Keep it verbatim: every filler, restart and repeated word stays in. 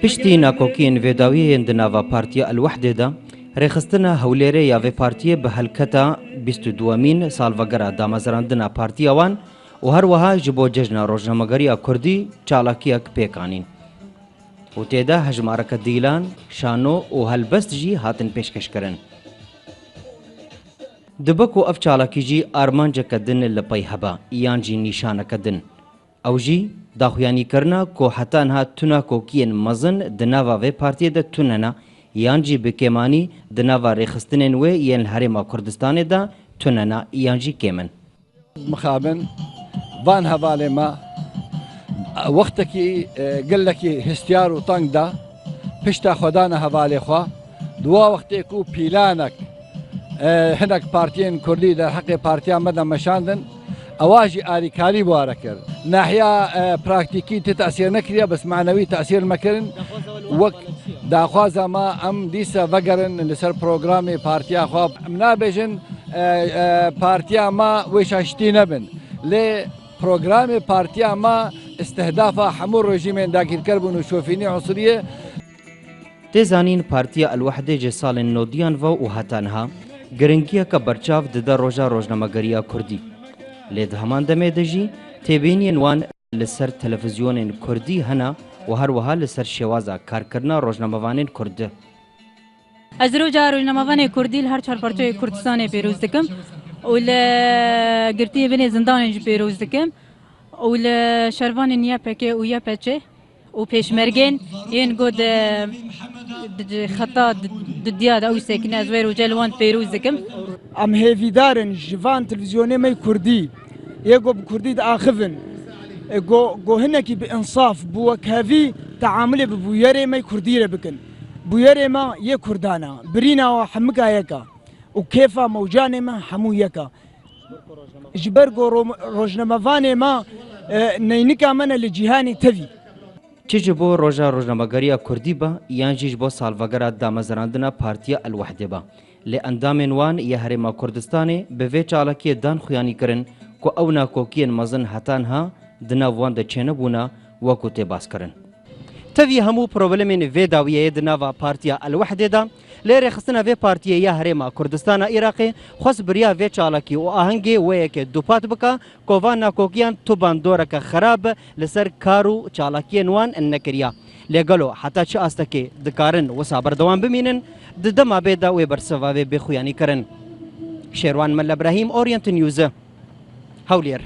Piştî nakokiyên vê dawiyê yên di nava Partiya El Wehdê de, rêxistina Hewlêrê ya vê partiyê bi helketa bîst û duwemîn salvegera damezrandina partiya wan û her wiha ji bo Cejna Rojnamegeriya Kurdî çalakiyek pêk anîn. Û tê de hejmareke dîlan, şano û helbest jî hatin pêşkeşkirin. Dibe ku ev çalakî jî armanceke din li pey hebe, yan jî nîşaneke din. Ew jî daxuyanîkirina ku heta niha tu nakokiyên mezin di nava vê partiyê de tune ne, yan jî bi kêmanî di nava rêxistinên wê yên li Herêma Kurdistanê de tune ne, yan jî kêm in. Mixabin van hevalê me wextekî, e, gelekî hestiyar û teng da, pişta xwe dane hevalê xwe. Di wa wextê ku pîlanek, e, hinek partiyên kurdî derheqê partiya me de meşandin, ewa jî arîkarî bi wa re kir. Nahiya, e, praktîkî ti tesîr nekiriye, bes manewî tesîr me kirin. Wek daxwaza me, em dîsa vegerin li ser programê partiya xwe. Em nabêjin, e, e, partiya me wê şaştî nebin. Lê programê partiya me istihdafa hemû rejîmên dagirker bûn û şofînî unsuriye. Tê zanîn, Partiya El Wehdê ji salên nodiyan ve û heta niha giringiyeke berçav dide roja rojnamegeriya kurdî. Lê di heman demê de jî têbîniyên wan li ser televîzyonên kurdî hene û her wiha li ser şêwaza karkirina rojnamevanên kurd. Ez roja rojnamevanê kurdî li her çar parçeyê Kurdistanê pêroz dikim û li girtiyê binê zindanê jî pêroz dikim û li şervanên Y P G û Y P G û pêşmergên yên ku di, di xeta di, di diya de ew sekine, ez wê roje li wan pêroz dikim. Em hêvîdar in ji van televîzyonê me kurdî, yê ku bi kurdî diaxivin, e, ku, ku hinekî bi insaf, bi wekhevî teamulê bi bûyerê me kurdî re bikin. Bûyerê me yê kurdan e, birîna we hemika yek e û kêfa mewcanê me hemû yek e. Ji ber ku ro-, rojnamevanê me, e, neynika me ne li cîhanê tevî. Çi ji bo roja rojnamegeriya kurdî be, yan jî ji bo salvegera damezrandina Partiya El Wehdê be, lê endamên wan yê Herêma Kurdistanê bi vê çalakiyê dan xuyanî kirin ku ew nakokiyên mezin heta niha di nav wan de çênebûne, wekû tê baskirin. Tevî hemû problemên vê dawiyeyê di nava Partiya El Wehdê de, lê rêxistina vê partiyê ya Herêma Kurdistana Iraqê xwest bi riya vê çalakî û ahengê wê yekê dupat bike ku van nakokiyan tu bandoreke xerab li ser kar û çalakiyên wan nekiriya. Lê gelo heta çi astekê dikarin wisa berdewam bimînin, di dema bê de wê bersiva vê bê xuyanî kirin. Şêrwan Melle Brahîm, Orient News, Hewlêr.